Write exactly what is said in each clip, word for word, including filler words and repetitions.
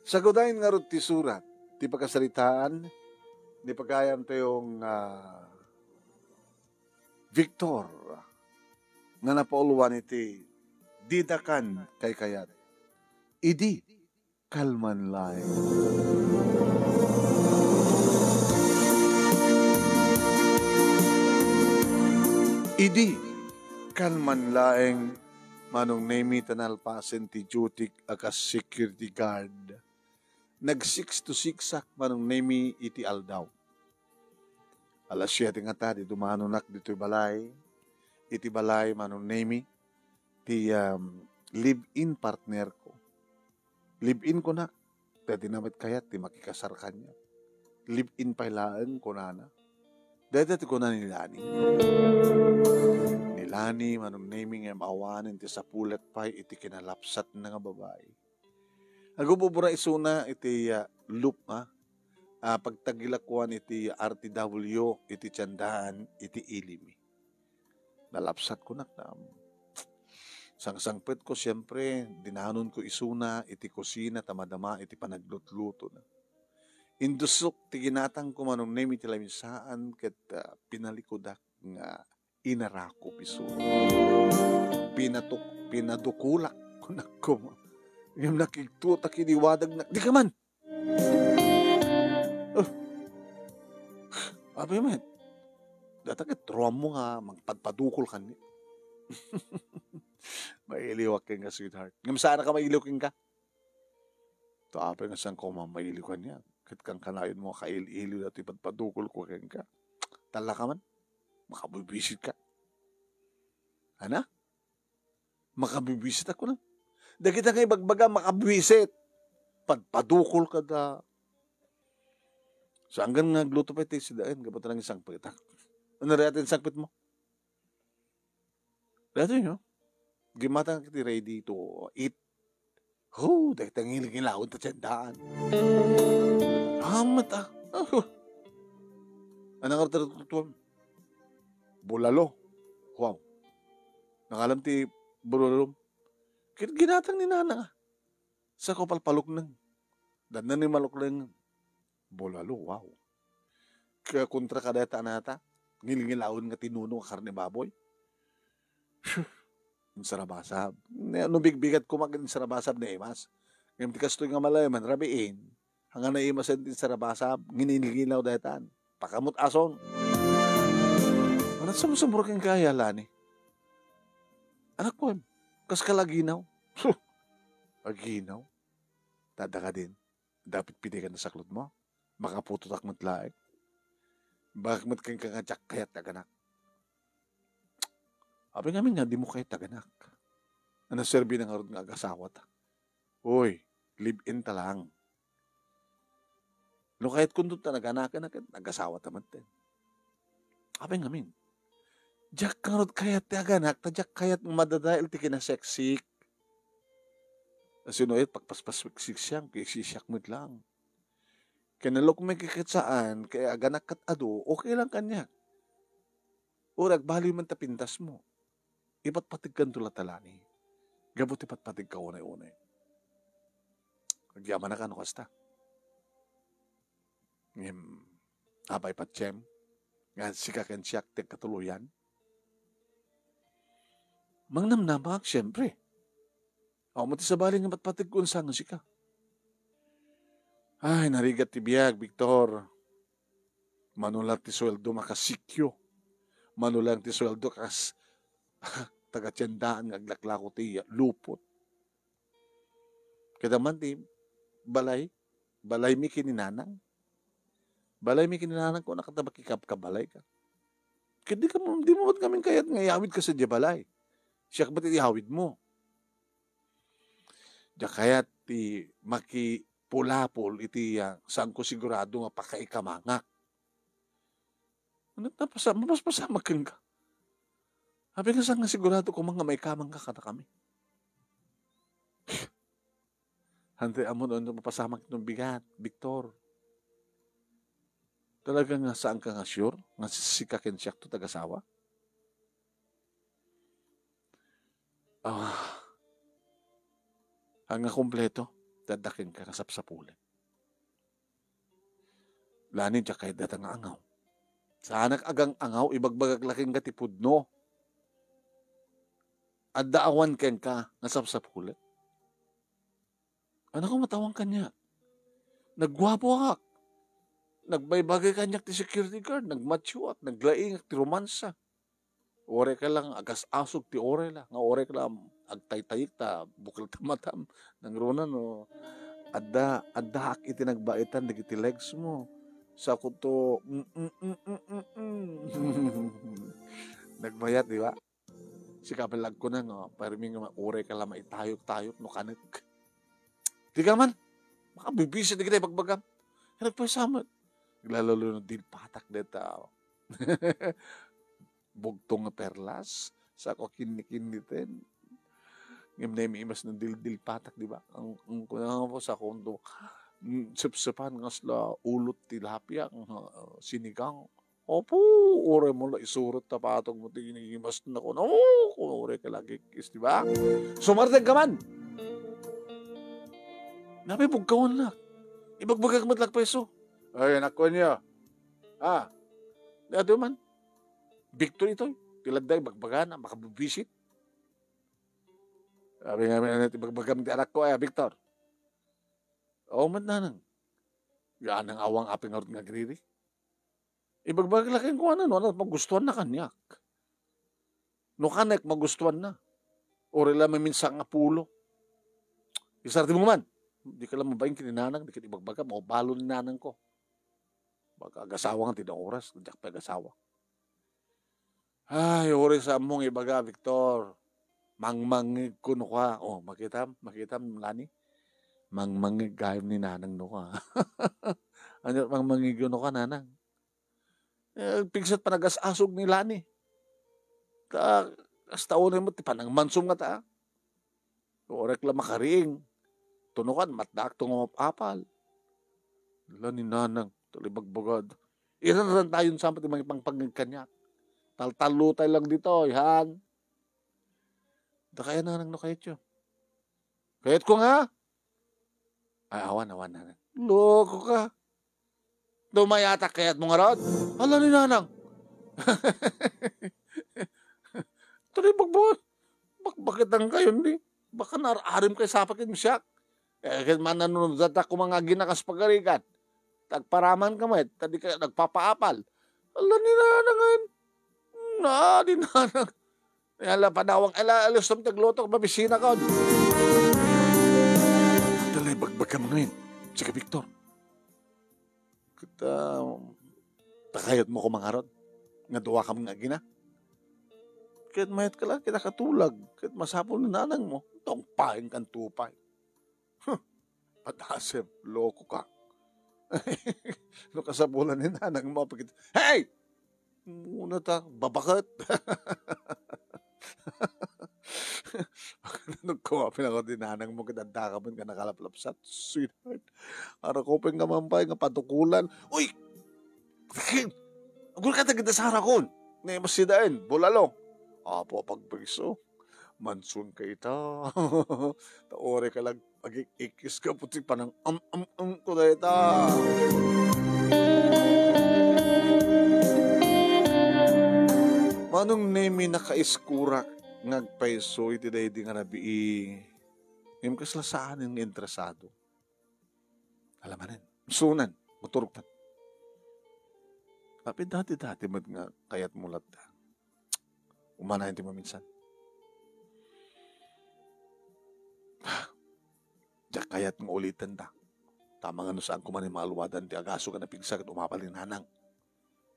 Sagudayen ngarud ti surat, ti pakasaritaan, ni pagayam tayong, ah, Victor, nga napauluan iti didakan kaykayat. Idi kalman laeng. Idi kalman laeng, Manong Nemi, ta nalpasen ti duty-k a kas security guard. Nag six to six-ak, Manong Nemi, iti aldaw. Alas siete ngata, di dumanonak ditoy balay. Iti balay, Manong Nemi, ti, um, live-in partner ko. Live-in ko na, ta di na met kayat ti makikasar kaniak. Live-in pay laeng, kunana. Dayta ti kuna ni Lani. Ni Lani, Manong Nemi, nga awanen ti sapulek pay iti kinalapsatna nga babai. Agububura isuna iti, ah, loop, ah, ah, pagtagilakuan iti R T W, iti tiendaan, iti ilimi. Nalapsat ko nak na, sangsangpet ko, siempre, dinanon ko isuna iti kusina, ta madama iti panaglutlutona. Indusok ti ginatang ko, Manong Nemi, ti lamisaan, ket, ah, pinalikudak nga inarakop isu. Pinatuk-, pinadukolak, kunak koma. Ngem nakigtutak idi wadagna, "Dika man!" Oh. Apay met. Dayta ket ruammo nga mangpadpadukol kaniak. Mailiwak kenka, sweetheart. Ngem saan ka mailiw kenka? Ta apay nga saan ko man mailiw kaniak? Ket kankanayon mo, kail-iliw daytoy padpadukol ko kenka. Tallaka man. Makabubwisit ka. Ana? Makabubwisit ako na. Dagita nga ibagbaga, makabwisit. Padpadukol ka da. Saan nga agluto pay ti sidaen, gapu ta nang isangpet. Ano rin atin sangpet mo? Dati nyo, gimata nga ti ready to eat. Ho, dagita nga ngilingilaw ta tiendaan. Amat ah. Oh. Anang arta tutuan? Bulalo. Wow. Nangalam ti bulalo. Kin-, ginatang ni nana nga. Sa ko palpalukneng. Dan na ni malukneng. Bulalo, wow. Kaya kontra ka dayta anata, ngilngilawen nga tinuno nga karne baboy. Phew, insarabasab. Ne, no bigbigat ko mag insarabasab na imas. Ngem ti kastoy nga malay man, rabiin. Hanga na imas ti insarabasab, nginilngilaw daytan. Pakamot ason. Anat sumsumro ken kaya, Lani? Anak ko, kas ka laginaw. Aginaw? Tada ka din. Dapit pidi ka nasaklod mo. Makaputotak met laeng. Bakit met kenka nga diak kayat ti aganak? Apay ngamin nga dimo kayat ti aganak? Ano serbi na ngarud nga agasawata? Uy, live-in ta lang. No kayat kunto ta naganaken, ket agasawata met ten. Apay ngamin? Diak ngarud kayat ti aganak, ta diak kayat nga madadael ti kinaseksik. Asino ay pagpaspas siksiyang, kay sisiak met lang. Kay nalukmeng ket saan, kay aganak ket adu, okay lang kaniak. Uray agbaliw man ta pintas mo. Ipatpategkanto la ta, Lani. Gapu ti patpategka unay-unay. Agyamanak a no kasta. Ngem, apay patiem, nga sika ken siak ti agkatuloyan? Mangnamnama, siempre. Awan met ti sabali nga patpategko no saan nga sika. Ay, narigat ti biag, Victor. Mano lang ti sueldo makasikyo. Mano lang ti sueldo kas taga-tiendaan nga aglaklako ti lupot. Kada man ti balay, balay mi kininanang. Balay mi kininanang ko, nakatabak ikapkabalay ka. Ket di ka, di mo met ngamin kayat nga iyawid ka sa diay balay. Siak met iyawid mo. Diak kayat ti makipulapol iti, ah, saan ko sigurado nga pakaikamangak. Ano, napasa-, mapaspasamak kenka. Apay nga saan nga sigurado ko man nga maikamang ka kadakami. Hantay ammo no, no mapasamak no bigat, Victor. Talaga nga saan ka nga sure nga sika ken siak to tagasawa? Ah, nga kompleto. Ti adda kenka nga sapsapulen. Lani, diak kayat dayta nga angaw. Saanak agang-angaw, ibagbagak la kenka ti pudno. Adda awan kenka nga sapsapulen. Anakko, matawan kaniak. Nagguapoak. Nagbaybagay kaniak ti security guard, nagmatioak, naglaingak ti romansa. Uray ka lang agas-asog ti uray la, nga uray ka lang agtaytayek ta bukel ta matam. Nangruna no, adda, addaak iti nagbaitan dagiti legs mo. Sa kuto, mm, mm, mm, mm, mm. Nagmayat, di ba? Sika pala agkuna nga, parmi nga uray ka lang maitayok-tayok no kanek. Di ka man, makabibisit dagiti ibagbagam. Nagpaysa met. Naglalalo no dilpatak deta. Bugtong nga perlas, sako kinni-kinniten. Ngem naimimas no dildilpatak, di ba? Ang, ang kuna nga po, sako do, mm, sepsepan nga sla ulot tilapia, nga, ah, sinigang. Opo, uray mo la isurot ta patog mo ti iniimas na ko. Oh, uray ka lagi kis, di ba? Sumardeng ka man. Napay bugkawan la. Ibagbagak met la payso. Ay, anak ko niya. Ah, di ato man. Victor itoy. Ti ladda ibagbagana, makabibisit. Sabi nga, "May ano, ibagbagam ti anak ko, eh, Victor." Oo, met nanang. Yan ang awang aping arut nga agriri. Ibagbagak la kenkuana, no, ano, magustuhan na kaniak. No kanek, magustuhan na. Uray la maminsan nga pulo. Isarti mo man. Di ka lang mabain kini nanang, di ka ibagbagam, o balo ni nanang ko. Baka agasawa nga ti oras, diak pa agasawa. Ay, uray sa ammong ibaga, Victor. Mangmangig ko no ka. Oh, makitam, makitam, Lani. Mangmangig gayam ni nanang no ka. Ano, mangmangig no ka, nanang? Eh, pigsat panagas-asog ni Lani. Ta, kasta unay mo, ti panangmansom nga ta. Orek la makariing. Tunukan, matdaak to nga mapapal. Ala ni nanang, talibagbagad. Iran-ran tayon sa pati mangipangpangig kaniak. Taltallo tayo lang dito, ihan. Da kaya nanang no kayat yo. Kayat ko nga? Ay, awan, awan, nanang. Loko ka. Dumayatak kayat mo ngarud? Ala ni nanang. Tuloy pagbuhat. Bakbakitan kayo, hindi? Baka nararim kayo sa pakin siyak. Eh, kaya mananunod sa tako mga ginakas pagarigat. Tagparaman ka met, tadi ka nagpapaapal. Ala ni nanang, eh. Na, di nanang. Ala, padawag, ala, alas tam tagluto, mabisina ka. Talay, bagbagam ngayon. Sige, Victor. Kita, takayat mo ko mangarod. Nga duwa kami nga agina. Ket mayat ka lang, kita katulag. Ket masapul ni nanang mo. Tungpain kan tupay. Huh, padasem, loko ka. No kasapulan ni nanang mo, pagkit-, hey! Muna ta, babakat. Nagkuha pinako di nanang mo, ket adda ka man nga nakalaplapsat. Sweetheart, ara ko pay nga mampay nga padukulan. Uy! Agul ka tagit sa harakon. Ne, mas sidain, bulalo. Apo, pagpagso. Manson ka ita. Ta ore ka lang, agik-ikis ka, puti pa nang am-am-am ko dayta. Manong Nemi, nakaiskurak nga agpayso iti daydi nga rabii. Ngem kasla saanen nga interesado. Alamanen, sunan, maturog ta. Apay dati-dati met nga kayat mo latta. Umanayon ti maminsan. Diak kayat nga uliten ta. Tama nga no saan ko man nga maaluadan ti agasok a napigsa ket umapal ni nanang.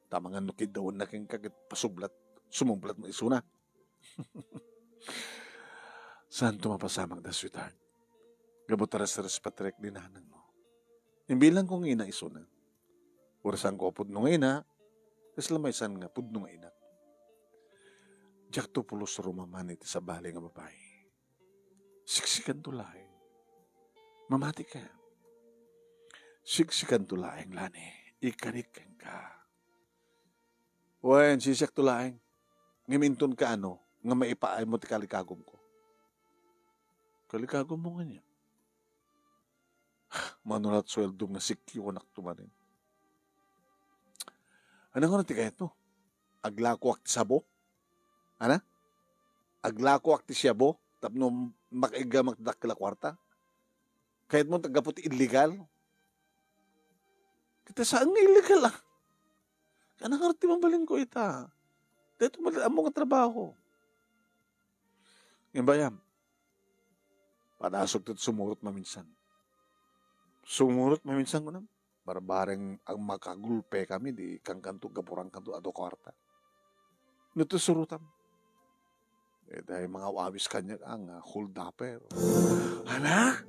Tama nga no kiddawenna kenka ket pasublat, sumublat mo isuna. Saan to mapasamak da, sweetheart? Gapu ta res-, respetarek ni nanang mo. Imbilang ko nga ina isuna. Orasan ko a pudno nga ina, kasla maysan nga pudno nga inak. Diak to pulos rumaman iti sabali nga babai. Siksikan to laeng. Mamati ka. Siksikan to laeng, Lani. Ikarik kenka. Wen, sisiak to laeng. Ngem inton kaano nga maipaay mo ti kalikagom ko? Kalikagom mo nga niya. Mano la ti sueldom nga sikyo, kunak tumanin. Ania nga ti kayatmo? Aglakoak ti sabo? Ana? Aglakoak ti sabo tapno makaigamak ti dakkel a kuarta? Kayatmo ti gapu ti illegal? Ket saan nga illegal, ah. Ania nga ti mabalinko ita? Daytoy met ti ammo nga trabaho. Ngem bayam, padasok ti sumurot maminsan. Sumurot maminsan kunam, barbareng ang makagulpe kami, di kangkanto, gapurankanto, adu kuarta. No ti surutam. Eh, dahil mga awis kaniak, ah, nga holdupper. Ana?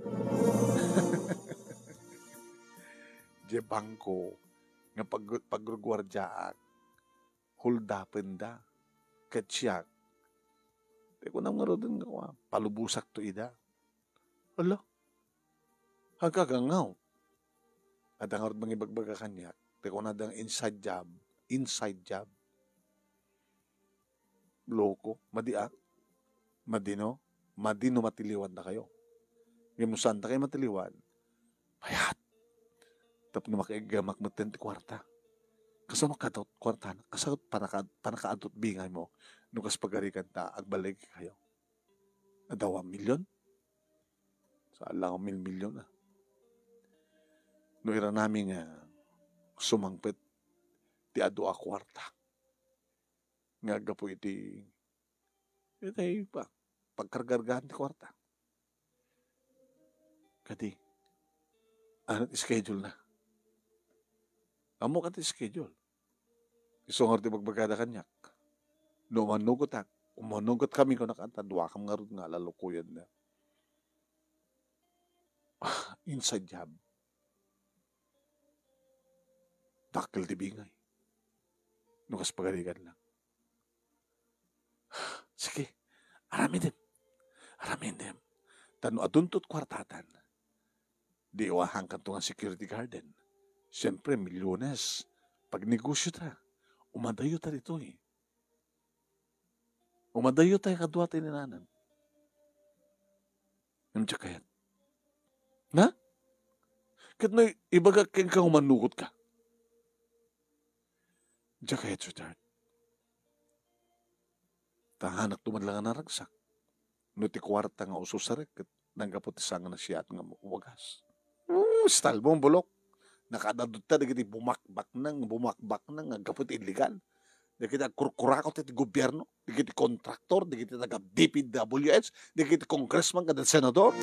Di bangko, nga pag-, pagruguardiaak, holdupenda. Ket siak, ti kunam ngaruden nga kua, palubosakto ida. Ala, agkakangaw. Adda ngarud mangibagbaga kaniak. Ti kunada nga inside job, inside job. Loko, madiak. Madino, madino matiliwannakayo. Ngem no saantakayo matiliwan, payat. Tapno makaigamak metten ti kuarta. Kasano kadto ti kuartana? Kasano panaka-, panakaadto ti bingaymo? No kas pagarigan ta, agballigikayo. Adda one million? Saan la nga mil-milyon, ah. No iranami nga sumangpet ti adu a kuarta nga aggapu iti, iti pa-, pagkargargaan ti kuarta. Kadi, ano ti schedule na? Ammok ti schedule. Isu ngarud ti bagbagada kaniak. No umanugotak, umanugotkami, kunak, anta, duakam ngarud nga alalukoyanda. Ah, inside job. Dakkel ti bingay. No kas pagarigan lang. Sige, aramidem. Aramidem. Ta no adunto ti kuartatan, di iwahankanto nga security garden. Siempre, milyones. Pagnegosyo ta. Umadayo ta ditoy. Umadayo ta kadua ti ni nanang. Ngem diak kayat. Na? Ket no ibagak kenka nga umanugotka? Diak kayat, sweetheart. Ta hanakto man la nga naragsak. No ti kuarta nga ususarek ket nanggapu ti sangana siat nga wagas. Hmm, style mo, bulok. Nakaadadot ta dagiti bumakbaknang, bumakbaknang, nanggapu ti illegal. Dagiti agkurkurakot iti gobierno, dagiti kontraktor, dagiti taga D P W H, dagiti congressman kada senador.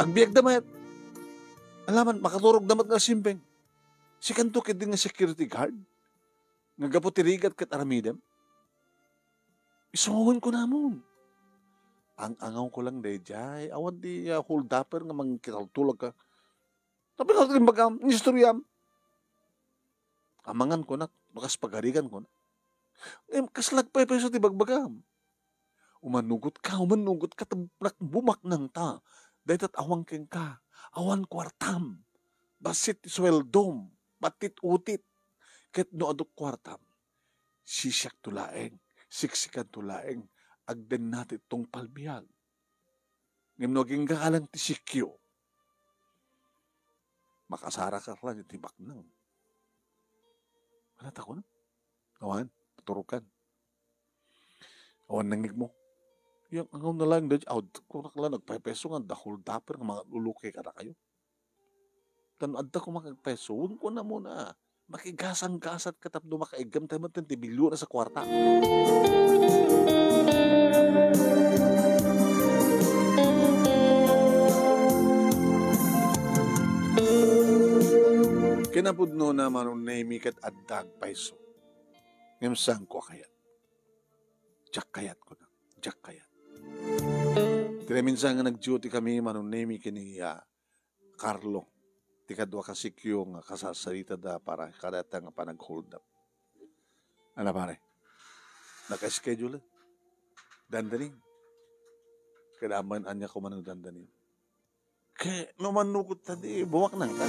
Agbiagda met. Alaman, makaturogda met nga simbeng. Sikanto ketdi nga security guard. Nga gapu ti rigat ket aramidem. Isungonko namon. Ang-angawko lang daydiay. Awan ti, ah, holdupper nga mangkitaltulag ka. Tapno imbagam, inistoriam. Amangan kunak, no kas pagarigan kunak. Ngem, kasla agpaypayso ti bagbagam. Umanugot ka, umanugot ka, tabnak bumaknang ta. Daytat awan kenka, awan kuartam. Bassit ti sueldom, battit utit. Ket no adu kuartam, sisiakto laeng, siksikanto laeng, agdenna ti tungpal biag. Ngem no agingga lang ti sikyo, makasaraka lang iti baknang. Ano ta kun? Awan, paturukan. Awan nangigmo. Yang angaw na lang, dahil out, kunak lang, nagpaypayso nga, the whole dapper nga mga luluki kadakayo. Tan adda ko makagpayso, wen ko na muna. Makigasang-gasat ka tapno makaiggam tayo man ti milyones a kuarta. Kinapudno na, Manong Nemy, ket adda agpayso. Ngem saan ko a kayat. Diak kayat, kunak. Diak kayat. Ti naminsan nga nag-duty kami, Manong Nemy, ken ni, ah, Carlo. Ti kadua ka sikyo nga kasarsaritada para kadata nga panag-hold up. Ano, pare? Naka-schedule? Dandanin. Kailangan ania ko man dandanin. Ket no manugot ta di, bumaknang ta.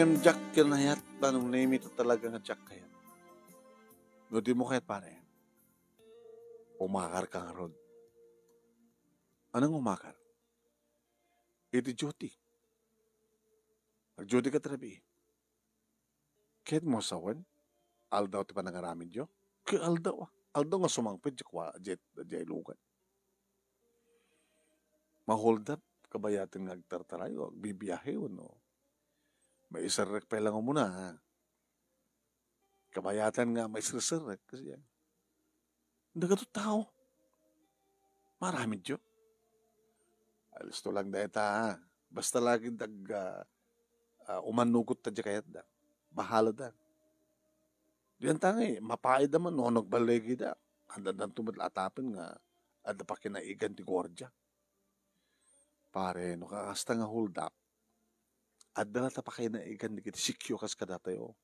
Ngem diak kinayat, Manong Nemy, ta talaga nga diak kayat. No dimo kayat, pare, umakar ka ngarud. Anang umakar? Iti duty. Nag-duty ka ti rabii. Ket mo sawen, aldaw ti panangaramidyo? Ket aldaw, ah. Aldaw nga sumangpet diay kua-, diay, diay lugan. Ma-hold up, kabayaten nga agtartarayo, agbibiahe, wenno maiserrek pay lang umuna, ha? Kabayaten nga maiserserrek, kasi yan. Dagito tao. Maramidyo. Alisto lang dayta, ha? Basta lagi dag-, ah, ah, umanugot ta diay kayatda. Bahalada. Diyan tangi, mapaida man, no, nagbaligida. Anda-, danto met la atapen nga adda pakinaigan ti guardia. Pare, no kakasta nga hold up, adda la ta pakinaigan dagiti sikyo kas kadatayo.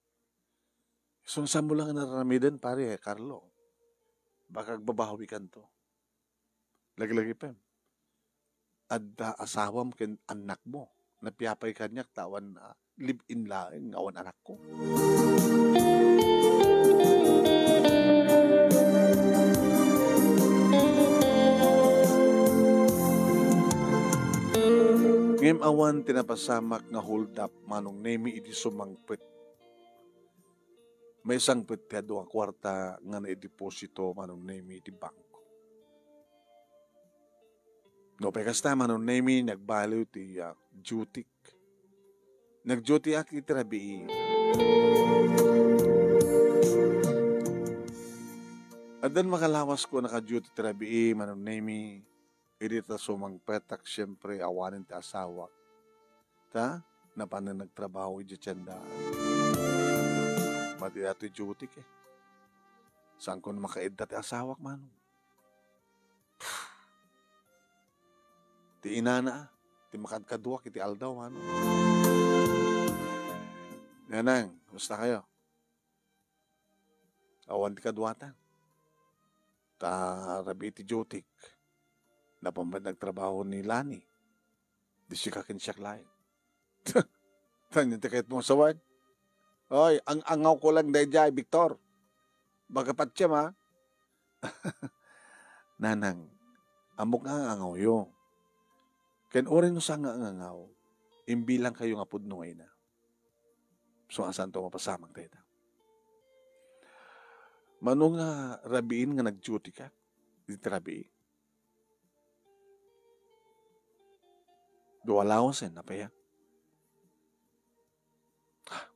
Isu nga saanmo lang nga aramiden, pare, Carlo. Baka agbabawikanto. Lagilagipem. Adda asawam ken annakmo. Napiapay kaniak ta awan, ah, live-in laeng nga awan anakko. Ngem awan ti napasamak nga hold up, Manong Nemy, idi sumangpet. Maisangpet ti adu a kuarta nga naideposito, Manong Nemy, iti bangko. No, pay kasta, Manong Nemy, nagbaliw ti, ah, duty-k. Nag-duty-ak iti rabii. Addan makalawasko a naka-duty ti rabii, Manong Nemy. Idi ta sumangpetak, siempre, awanen ti asawak. Ta, napanen nagtrabaho idiay tiendaan. Mati datoy duty-k, eh. Saanko a makaidda ti asawak, Manong? Ti inana, ti makadkaduak iti aldaw, Manong. Nanang, kumusta kayo? Awan ti kaduatan. Ta rabii ti duty-k. Napan met nagtrabaho ni Lani. Di sika ken siak laeng. Ania ti kayatmo a sawen? Oy, ang-angawko lang daydiay, Victor. Baga patiem, ha? Nanang, ammok nga ang-angawyo. Ken uray no saan nga ang-angaw, imbilangkayo nga pudno nga ina. So, saanto mapasamak dayta? Mano nga rabiin nga nag-duty-ka? Iti rabii? Dua lawasen, apay a? Ah.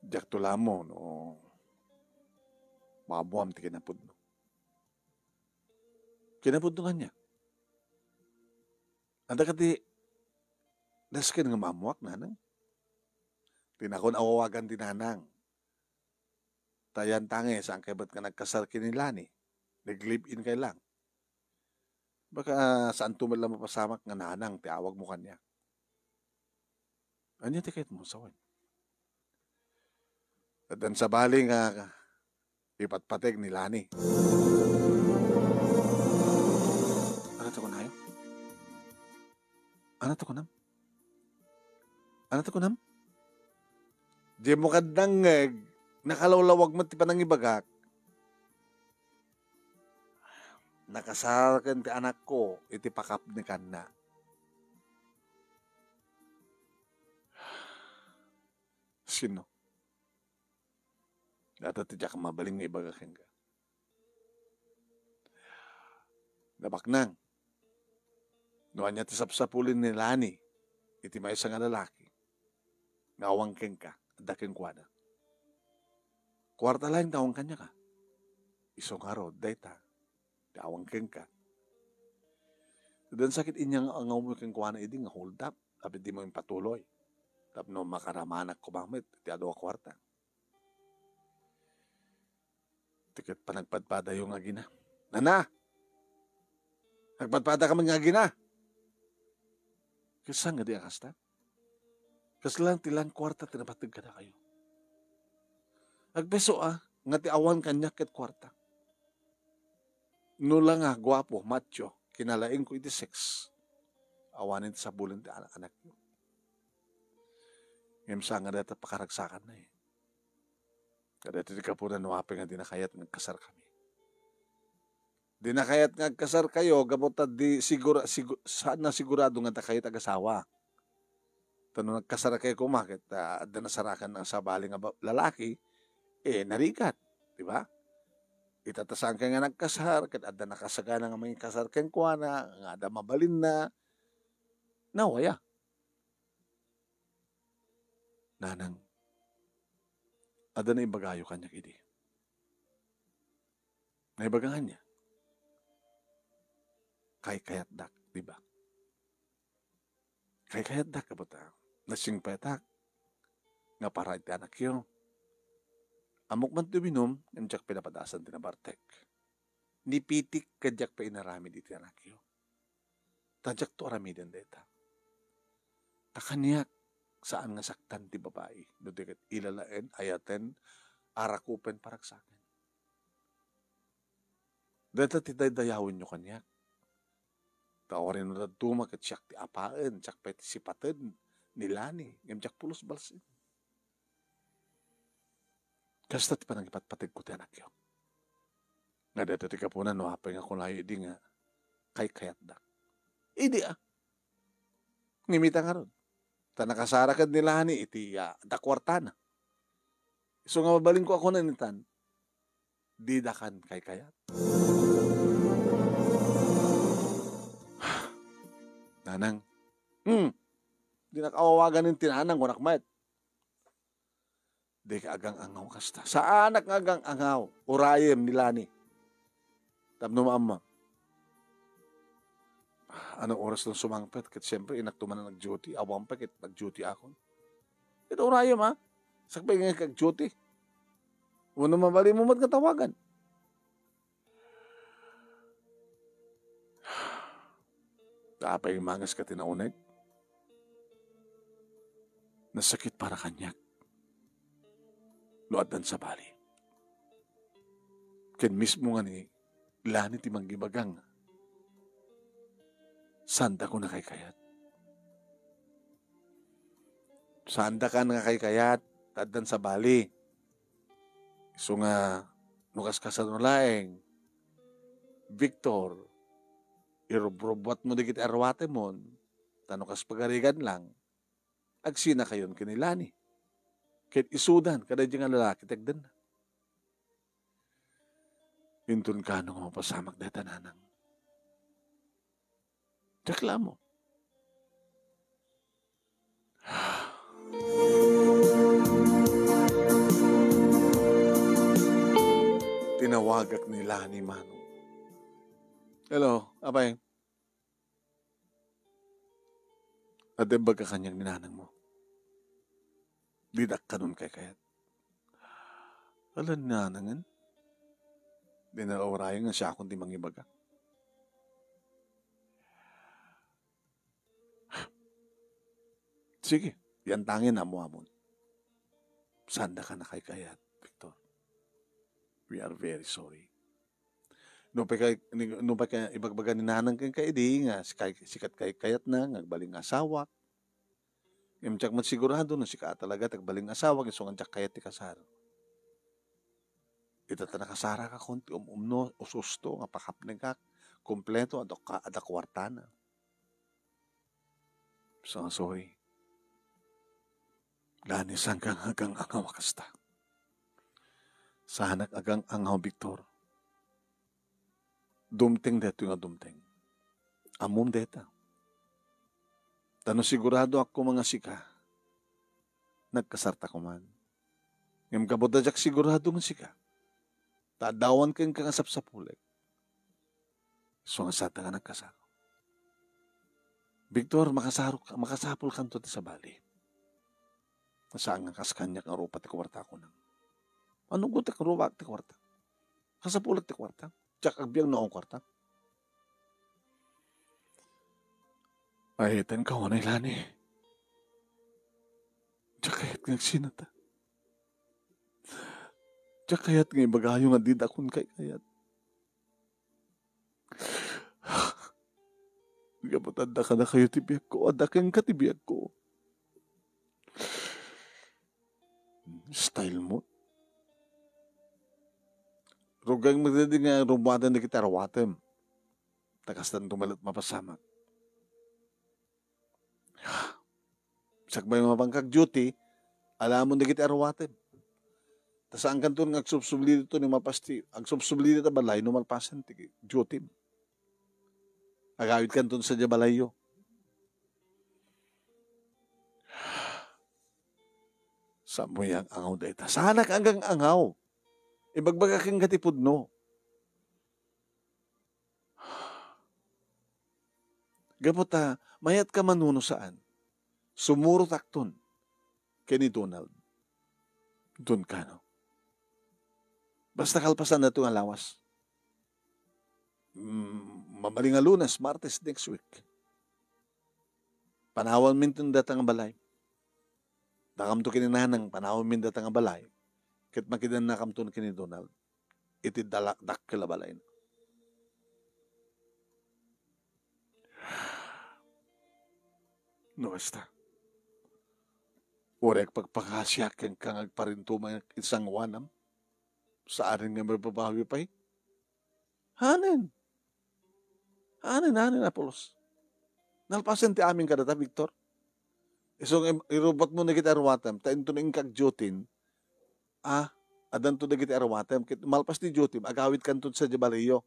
Diakto la ammo no maammoam ti kinapudno. Kinapudno kaniak. Adda kadi dasken nga maammoak, nanang? Dinakon awawagan ti nanang. Ta yan tangi, saan kay met nga nagkasar ken ni Lani? Nag-live-in kay lang. Baka saanto met la mapasamak nga nanang ti awagmo kaniak. Ania ti kayatmo a sawen? Addan sabali nga ipatpateg ni Lani. Ania ti kunayo? Ania ti kunam? Ania ti kunam? Dimo kad nangngeg, nakalawlawag met ti panangibagak. Nakasar ken ti anakko iti pakapnekanna. Sino? Dayta ti diak mabalin nga ibaga kenka. Nabaknang, no ania ti sapsapulen ni Lani iti maysa nga lalaki nga awan kenka, adda kenkuana. Kuarta laeng ti awan kaniak. Isu ngarud, dayta ti awan kenka. Addan sakit inya nga angawmo kenkuana idi nga hold up, tapno dimo impatuloy. Tapno makaramanak koma met ti adu a kuarta. Ti ket panagpadpadayo nga agina. Nana! Nagpadpadakaman nga agina! Ket saan nga di a kasta? Kasla ti langkuarta ti napateg kadakayo. Agpeso a, nga ti awan kaniak ket kuarta. No la nga guapo, macho, kinalaingko iti sex, awanen ti sapulen ti anak-anakyo. Ngem saan nga dayta pakaragsakanna, eh. Kadayta ti gapuna no apay nga dina kayat nga agkasarkami. Dina kayat nga agkasarkayo gapu ta di sigura-, sigu-, saanna sigurado nga dakayo ti agasawa. Ta no nagkasarkayo koma ket, ah, adda nasarakan nga sabali nga ba-, lalaki, eh, narigat, di ba? Ita ta saankayo nga nagkasar, ket adda nakasagana nga mangikasar kenkuana, nga adda mabalinna, nawaya. Nanang, adda naibagayo kaniak idi. Naibaga nga niya. Kaykayatdak, di ba? Kaykayatdak, kabuta. Nasingpetak. Nga para iti anakyo. Ammok man ti uminum, ngem diak pinapadasan ti nabartek. Nipitik ket diak pay inaramid iti anakyo. Ta diakto aramiden dayta. Ta kaniak, saan nga saktan ti babai, no di ket ilalaen, ayaten, arakupen, paragsaken. Dayta ti daydayawenyo kaniak. Ta uray no dadduma ket siak ti apaen, siak pay ti sipaten ni Lani, ngem diak pulos balsen. Kasta ti panangipatpategko ti anakyo. Nga dayta ti gapuna no apay nga kunayo idi nga kaykayatdak. Idi a. Ngem ita ngarud. Ta nakasarakan ni Lani iti, ah, adda kuartana. Isu nga mabalinko a kunan itan, didakan kaykayat. Nanang. Hmm. Dinak awawagan ti nanang, kunak met. Dika agang-angaw kasta. Saanak nga agang-angaw. Urayem ni Lani. Tapno maammo. Ano oras lang sumangpet? Ket siyempre, innak tuman nag-duty. Awan pa ket nag-duty akon. Ket urayem, ha? Sakbay nga kag-duty. Wano mabalin mo met nga tawagan. Ta apay mangas ka ti nauneg? Nasakit para kaniak. No addan sabali. Ken mismo nga ni Lani ti manggibagang. Sanda ko nakaykayat. Sanda ka nakaykayat, ta addan sabali. Isu nga, no kaskasano laeng, Victor, irubrubbuat mo dagiti arwatemon, ta no kas pagarigan lang, agsinakayon ken ni Lani. Ket isudan, kadaydi nga lalaki ti agdenna. Inton kano nga mapasamak dayta nanang. Diak la ammo. Tinawagak ni Lani, Manong. Hello, apay. Adda imbagak kaniak ni nanang mo. Didak kanon kaykayat. Ala ni nanangen. Di na urayen nga siakon ti mangibaga. Sige, yan tangi na mo amon. Sanda ka nakaykayat, Victor. We are very sorry. No pay kay, ni, no pay kay ibagbaga ni nanang kenka idi nga si kay, sikat kay kayatna nga agbalin nga asawak. Ngem diak met sigurado no sika a talaga ti agbalin nga asawak, isu nga diak kayat ti kasar. Ita ta nakasarakakon ti um-umno, ususto nga pakapnekak, kompleto, adda ka-, adda kuartana. So, sorry. Lani, saan ka nga agang-angaw a kasta? Saanak agang-angaw, Victor. Dumteng daytoy nga dumteng. Ammom dayta. Ta no siguradoak koma nga sika, nagkasarta koman. Ngem gapu ta diak sigurado nga sika, ta adda awan kenka nga sapsapulek. Isu nga sanda nga nagkasar. Victor, makasarok-, makasapulkanto ti sabali. Saan nga kas kaniak nga rupa ti kuarta, kunam. Ano ko ti rupa ti kuarta? Kasapulek ti kuarta. Diak agbiag no awan kuarta. Ay, ten ka, wanay Lani. Diak kayat nga agsinata. Diak kayat nga ibagayo nga didakon kaykayat. Gapu ta adda kadakayo ti biagko, adda kenka ti biagko. Ket met idi nga rummuaten dagiti aruatem, ta kastanto met mapasamak. Sakbay mapanka ag-duty, alamon dagiti aruatem. Ta saankanto nga agsubsubli dito ni mapasti, agsubsubli dita balay no malpasen ti duty. Agawidkanton sadiay balayyo. Saan mo yang angaw dayta? Saanak anggang angaw. Ibagbaga kenka ti pudno. Gapu ta, mayat ka manuno saan. Sumurotakton ken ni Donald. Don Cano. Basta kalpasan na nga lawas. Mm, mabalin nga Lunes, Martes next week. Panawanmin ti data nga balay. Dakamto ken ni Nanang, panawanmin data nga balay. Ket makidannakamton ken ni Donald. Iti dalak-, dakkel a balayna. No, basta. Uray agpakpakasiak kenka nga agparintumang iti sangoanam. Saanen nga mababawi pay? Hanen. Hanen, hanen, Apolos. Nalpasen ti amin kadata, Victor. Isu nga im-, irubatmo dagiti aruatem, ta inton inka ag-duty, ah, addanto dagiti aruatem. Ket malpas ti duty, agawidkanto sadiay balayyo.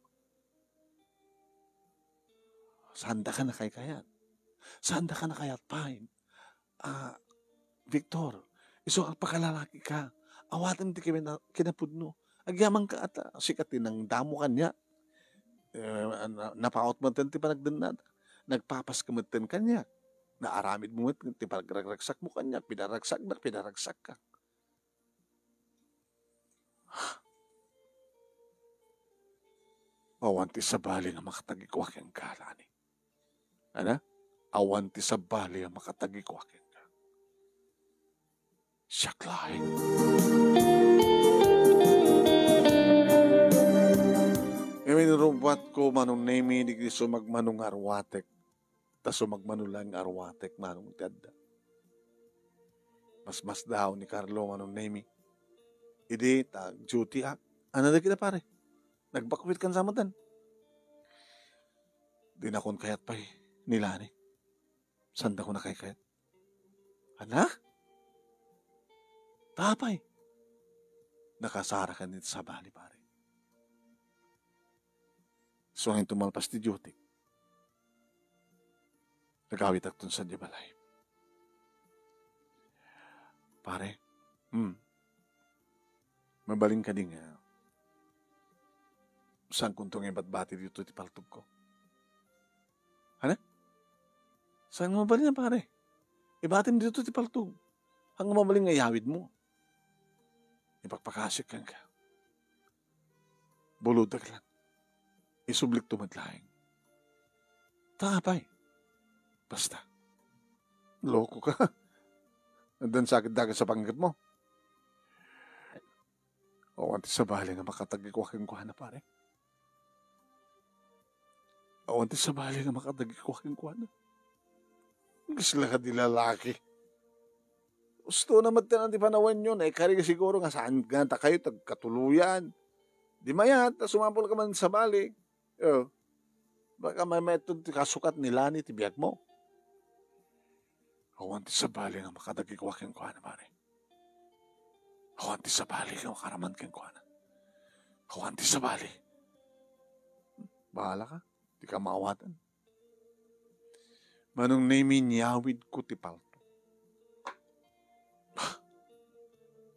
Saandaka nakaykayat. Saandaka nakaykayat pay. Ah, Victor, isu nga agpakalalakika. Awatem ti kina-, kinapudno. Agyamanka ata, sika ti nangdamo kaniak. Eh, na-, napaut met ti panagdennad. Nagpapaska met kaniak. Naaramidmo met ti panagragragsakmo kaniak. Pinaragsaknak, pinaragsakka. Awan ti sabali nga makatagikua kenka, Lani. Ana? Awan ti sabali nga makatagikua kenka. Siak laeng. Ngem inrubatko, Manong Nemi, dagiti sumagmamano nga aruatek. Ta sumagmamano laeng nga aruatek, Manong, ti adda. Masmasdaaw ni Carlo, Manong Nemi. Idi ta ag-duty ak. Ana dagita, pare? Nagbakwit kan samatan. Dinakon kayat pay ni Lani. Saandakon nakaykayat. Ana? Apay? Nakasarakan iti sabali, pare. Isu nga inton malpas ti duty, nagawitakton sadiay balay. Pare, hmm, mabalin kadi nga saankonto nga ibatbati dito ti paltogko? Ana? Saan nga mabalin, pare? Ibatim dito ti paltog. Saan nga mabalin nga iyawidmo? Ipakpakasiak kenka. Buludak lang. Isublikto met laeng. Ta apay? Basta. Loko ka. Addan sakit daga sa panggep mo. Awan ti sabali nga makatagikua kenkuana, pare. Awan ti sabali nga makatagikua kenkuana. Kasla kadi lalaki. Gusto na met ti panawanyo, naikari siguro nga saan nga ta kayo tagkatuloyan. Di mayat, ta sumapul ka man sabali. Oh. Baka may meton ti kasukat ni Lani ti biag mo. Awan ti sabali nga makatagikua kenkuana, pare. Awan ti sabali nga makaraman kenkuana. Awan ti sabali. Bahala ka. Di ka maawatan. Manong Nemi, inyawidko ti palto.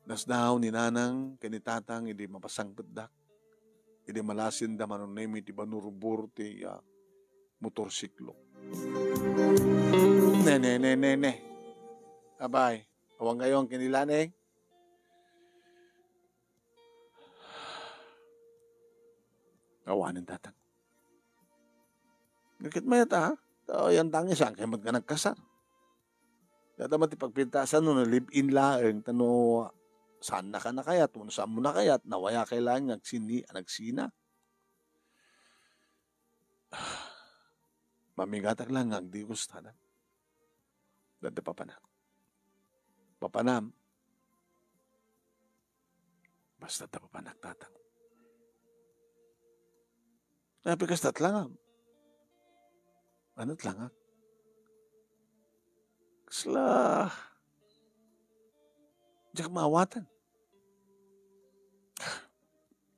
Nasdaaw ni Nanang ken ni Tatang idi mapasangpetdak. Idi malasinda, Manong Nemi, ti banurbur ti, ah, motorsiklo. Ne, ne, ne, ne, ne. Abay, awan kayo ang kinilaneng. Awanen, Tatang. Ngem ket mayat, ha? Ta yan tangi, saan kayo met nga nagkasar? Data met ti pagpintasan no na-live-in laeng, ta no saan naka nakayat, no saan mo nakayat, nawaya kay laeng nga agsini-, nagsina. Mamigatak lang nga agdigos, Tatang. Dada papanak. Papanam. Basta ta papanak, Tatang. Napikasta ti langam. Ano ti langak? Kasla, diak maawatan.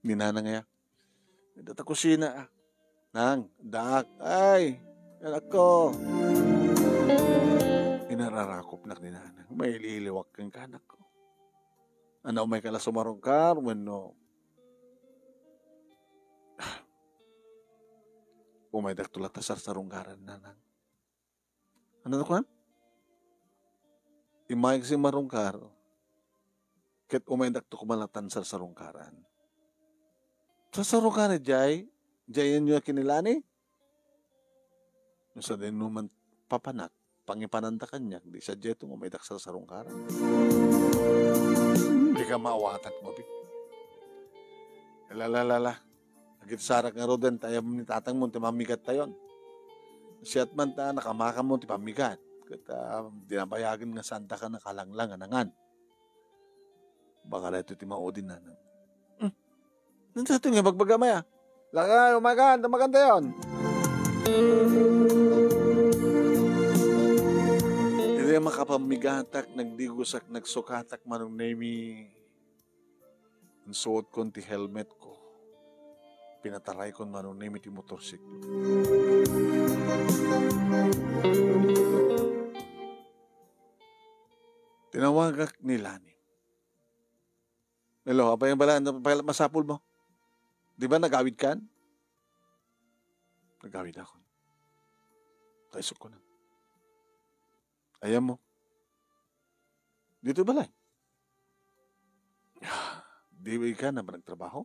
Ni nanang aya. Ita ta kusina, ah. Nang, daak. Ay, anakko. Inararakopnak ni nanang. Mailiwliwak kenka, anakko. Ania, umayka la sumarungkar wenno umaydakto latta sarsarungkaran, nanang? Ania ti kunak? Immayka sumarungkar, ket umaydakto koma lattan sarsarungkaran. Sarsarungkaran, jay? Jayenyo ken ni Lani? No sadino man papanak, pangipananda kaniak, di sadiay ti umaydak sarsarungkaran. Dika maawatan, Mabi. La, la, la, la. Agitsarak ngaruden ta ayam ni tatangmo ti mammigattayon. Siak man ta nakamakam ti pammigat. Ket, ah, dinabayagen nga saandaka nakalanglang a nangan. Baka daytoy ti maudi, nanang. Hmm. Nagsato nga bagbagam aya. Lakay, umaykan, tumakantayon. Iti makapammigatak, nagdigosak, nagsukatak, Manong Nemi. Insuotkon ti helmet ko. Pinataraykon, Manong Nemi, ti motorsiklo. Tinawagak ni Lani. Hello, apay nga bala-, apay nga masapulmo? Di ba nagawidkan? Nagawidakon. Kaisog ko na. Ayammo. Ditoy balay. Di ka na ba nagtrabaho?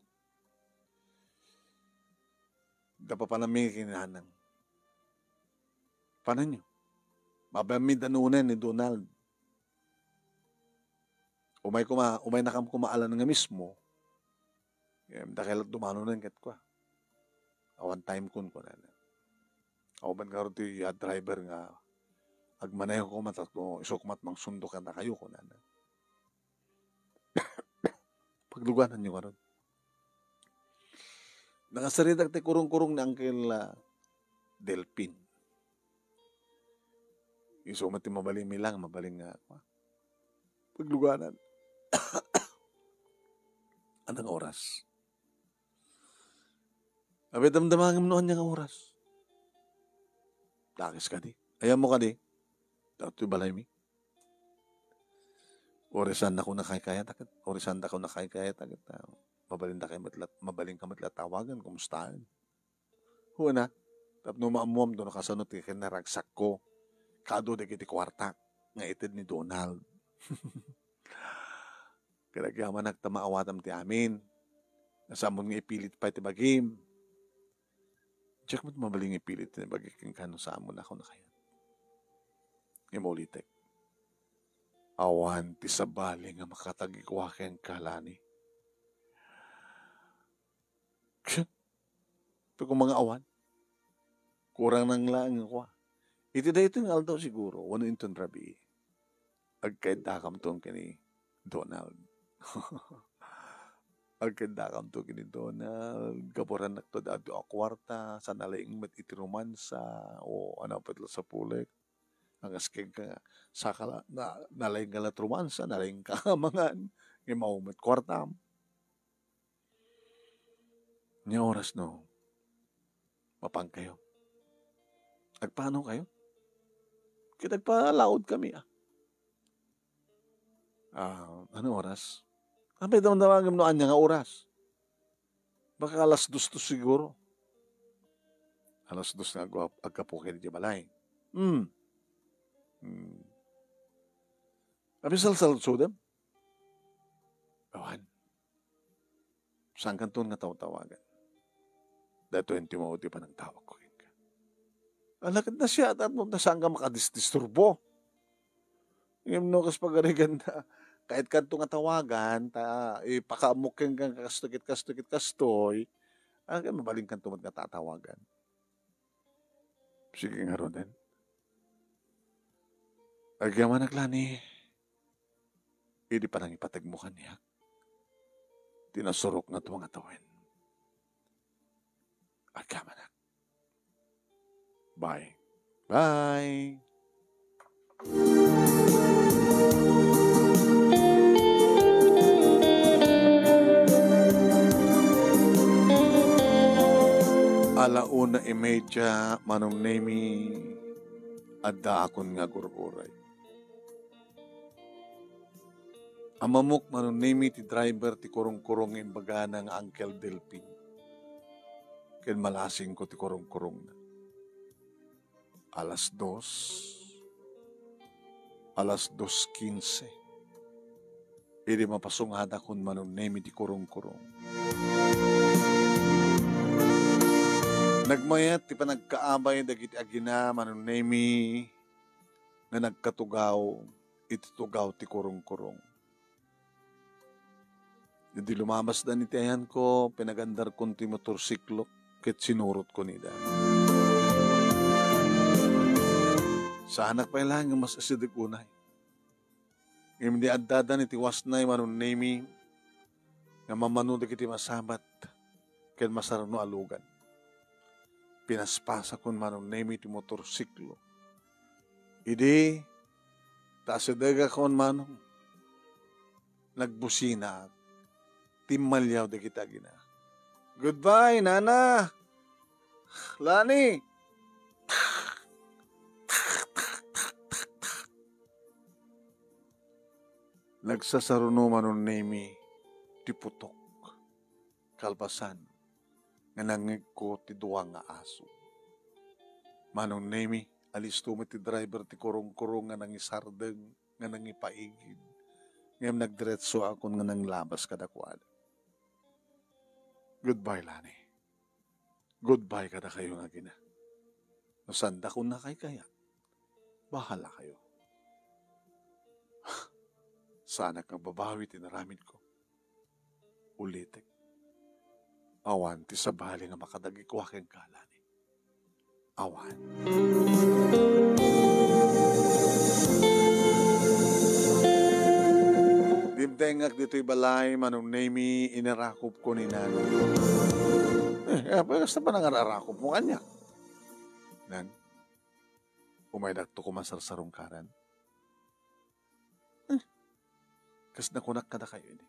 Napapanami ken ni nanang. Pananyo? Mapanami danum ni Donald. Umay koma, umaynakam koma alan nga mismo. Em, dakay la't dumanonen ket kua. Awan timekon, kunana. Awan ngarud ti, ah, driver nga agmaneho koma tapno isuk met mangsundo kadakayo, kunana. Paglugananyo ngarud. Nakasaritak ti kurungkurong ni Uncle, ah, Delpin. Isu met ti mabalinmi lang, mabalin nga, ah, pagluganan. Anong oras? Apay, damdamagem no ania nga oras. Dakes kadi. Ayammo kadi. Datoy balaymi. Oras saan ako nakaykayatak, oras saan ako nakaykayatak, ah, mabalin dakay met la, mabalin ka met la tawagan, kumustaen. Huwena, tapno maammuam no kasano ti kinaragsakko, kaadu dagiti kuarta nga ited ni Donald. Ket agyamanak ta maawatam ti amin. Nasaamon nga ipilit pay ti bagim. Diak met mabalin nga ipilit ti bagik kenka no saamon a kunakayat. Ngem ulitek, awan ti sabali nga makatagikua kenka, Lani. Ti koma nga awan. Kurang nang laeng nga kua. Iti daytoy nga aldaw siguro, wenno inton rabii, agkaiddakamton ken ni Donald. Agkaiddakamton ken ni Donald, gaburannakto da adu a kuarta, sa nalaing met iti romansa, o ano, pet la sapulek. Angas kenka, saka la, na, nalaing ka la't romansa, nalaing ka mangan, ngem awan met kuartam. Ania oras no mapankayo? Agpanokayo? Ket agpalaudkami, ah. Ah, ano oras? Apay, damdamagem no ania nga oras? Baka alas dos to siguro. Alas dos nga agwa-, aggapu kadi idiay balay. Hmm. Hmm. Apay, salsaludsodem? Awan. Saankanto nga tawtawagan? Daytoy ti maudi a panangtawagko kenka. Ala, ket nasiatam no ta saanka makadisdisturbo. Ngem no kas pagarigan ta, kayatkanto nga tawagan, ta ipakaammok kenka nga kastoy ket kastoy ket kastoy, ah, ket mabalinkanto met nga tatawagan. Sige ngaruden. Agyamanak, Lani, idi panangipategmo kaniak ti nasurok nga dua nga tawen. Agkamanak. Bye. Bye. Ala una y media, Manong Nemi, addaakon nga agur-uray. Ammok, Manong Nemi, ti driver ti kurong-kurong nga imbagana nga Uncle Delpin ken malasingko ti kurong-kurongna. Alas dos, alas dos kinse, idi mapasungadakon, Manong Nemi, ti kurong-kurong. Nagmayat ti panagkaabay dagiti agina, Manong Nemi, nga nagkatugaw iti tugaw ti kurong-kurong. Idi lumabasdan iti ayanko, pinagandarkon ti motorsiklo ket sinurotkon ida. Saanak pay laeng nga mas asideg unay. Ngem idi addadan iti wasnay, Manong Nemi, nga mammano dagiti masabat ken masarno a lugan, pinaspasakon, Manong Nemi, ti motorsiklo. Idi ta asidegakon, Manong, nagbusinaak. Timmaliaw dagiti agina. "Goodbye, Nana! Lani!" Nagsasaruno, Manong Nemi, ti putok. Kalpasan nga nangngegko ti dua nga aso. Manong Nemi, alisto met ti driver ti kurong-kurong nga nangisardeng, nga nangipaigid, ngem nagdiretsoakon nga nanglabas kadakuada. "Goodbye, Lani. Goodbye kadakayo nga agina. No saandakon nakaykayat, bahala kayo. Saanak nga babawi ti naramidko. Ulitek, awan ti sabali nga makadagikua kenka, Lani. Awan." Dimtengak ditoy balay, Manong Nemi, inarakupko ni Nana. Eh, apay kasta pa nangararakupmo kaniak? Nan, umaydakto koma sarsarungkaran. Eh, kas nakunak kadakayo idi,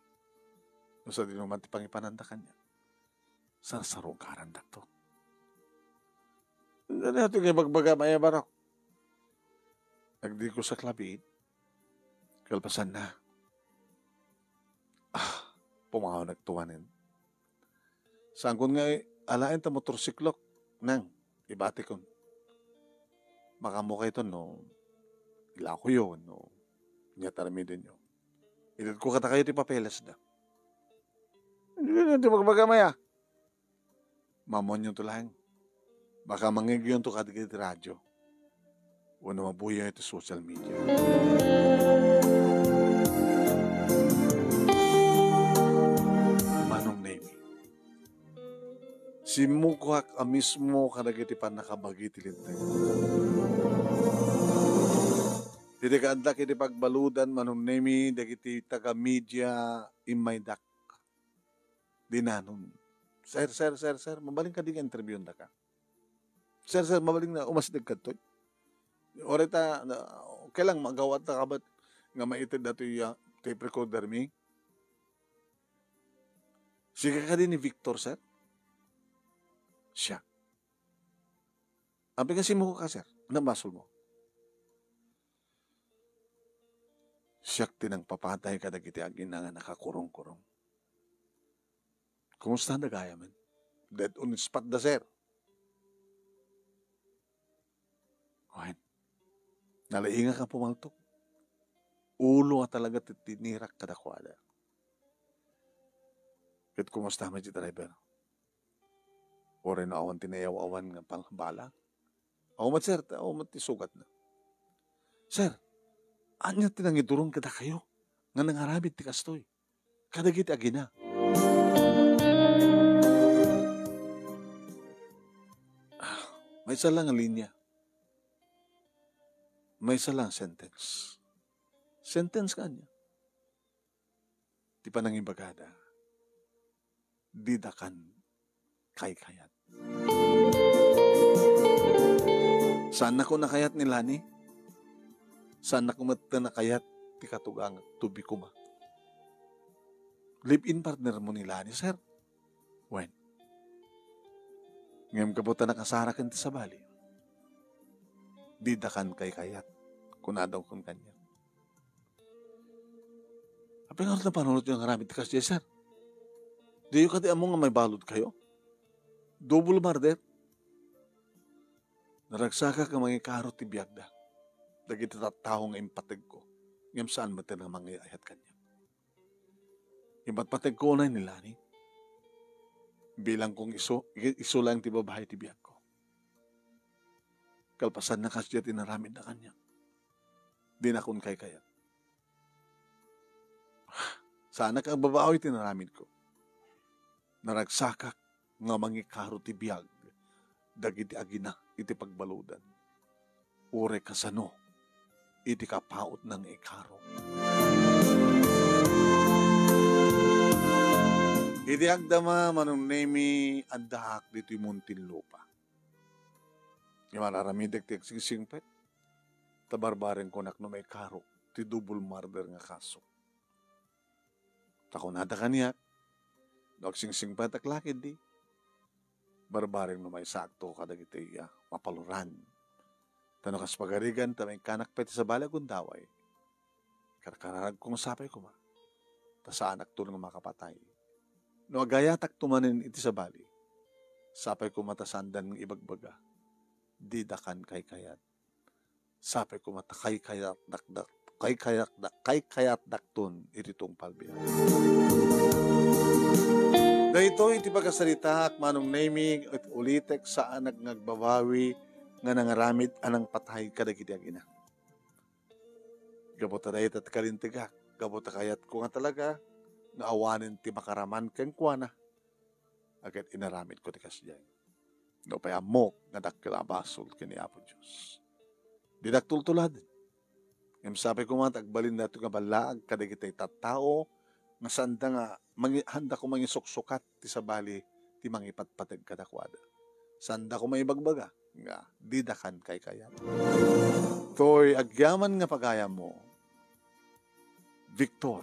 no sadino man ti pangipananda kaniak, sarsarungkarandakto. Daytoy nga ibagbagam aya, Barok. Agdikosak labiit. Kalpasanna, ah, pumawnak tumanen. Saankon nga alaen ta motorsiklok, nang, ibatikon. Makaammo kayton no ilakoyo wenno ania ti aramidenyo. Itedko kadakayo ti papelesda. Daytoy nga ibagbagam aya. Maammoanto laeng. Baka mangeggionto kadagiti radio wenno mabuyaw iti social media. Manong Nemi, simmukoak a mismo kadagiti pannakabagi ti Linteg. Idi kaaddak iti pagbaludan, Manong Nemi, dagiti taga-media immaydak. Dinanon. "Sir, sir, sir, sir, mabalin kadi nga interviewandaka? Sir, sir, mabalin nga umasideg kadtoy? Uray ta, na, kailang magawatka kabat nga maited datoy, ah, tape recorder mi? Sika kadi ni Victor, sir?" "Siak." "Apay nga simmukoka, sir? Ania basolmo?" "Siak ti nangpapatay kadagiti agina nga nakakurong-kurong." "Kumusta da gayamen?" "Dead on spot da, sir." Wen, nalaingak a pumaltok. Ulo nga talaga ti tinirak kadakuada. "Ket kumusta met ti driver? Uray no awan ti nayaw-awan nga pal-, bala?" "Awan met, sir, ta awan met ti sugatna." "Sir, ania ti nangidurong kadakayo nga nangaramid ti kastoy kadagiti agina?" Ah, maysa lang a linya. Maysa lang a sentence. Sentence kaniak. Ti panangibagada, didakan kaykayat. Saannak a kayat ni Lani. Saannak met a kayat ti katugangak, to be koma. Live-in partner mo ni Lani, sir? Wen. Ngem gapu ta nakasaraken ti sabali, didakan kaykayat, kunada kaniak. Apay ngarud a panunotyo nga aramid ti kasdiay, sir? Diyo kadi ammo nga maibalud kayo? Double murder? Naragsakak nga mangikaro ti biagda dagiti tattao nga impategko, ngem saan met nga mangay-ayat kaniak. Impatpategko unay ni Lani. Bilangkong isu, isu laeng ti babai ti biagko. Kalpasanna, kasdiay ti inaramidna kaniak. Dinakon kaykayat. Saanak a agbabawi ti inaramidko. Naragsakak nga mangikaro ti biag dagiti agina iti pagbaludan, uray kasano iti kapautna nga ikaro. Idi agdama, Manong Nemi, addaak ditoy Muntinlupa. Ngem ar-aramidek ti agsingsingpet, ta barbarengko no maikaro ti double murder nga kaso. Ta kunada kaniak, no agsingsingpetak la ketdi, barbareng no maysaakto kadagiti, ah, mapaluran. Ta no kas pagarigan ta maikkanak pay ti sabali a gundaway, karkararagko nga sapay koma, ta saanakto nga makapatay. No agayatakto manen iti sabali, sapay koma ta saandan nga ibagbaga, didakan kaykayat. Sapay koma ta kaykayatdak, kaykayatdak, kaykayatdakton iti tungpal biag. Daytoy iti pagasaritaak, Manong Nemi, et ulitek, saanak nga agbabawi nga nangaramid a nangpatay kadagiti agina. Gapu ta dayta ti kalintegak, gapu ta kayatko nga talaga nga awanen ti makaraman kenkuana, a ket inaramidko ti kasdiay. Nupay ammok nga dakkel a basol ken ni Apo Dios, didak tultuladen. Ngem sapay koma ta agbalin daytoy nga ballaag kadagiti tattao nga saanda nga mangi-, haanda koma nga isuksukat ti sabali ti mangipatpateg kadakuada. Saanda koma ibagbaga nga didakan kaykayat. Toy agyaman nga pagayammo, Victor.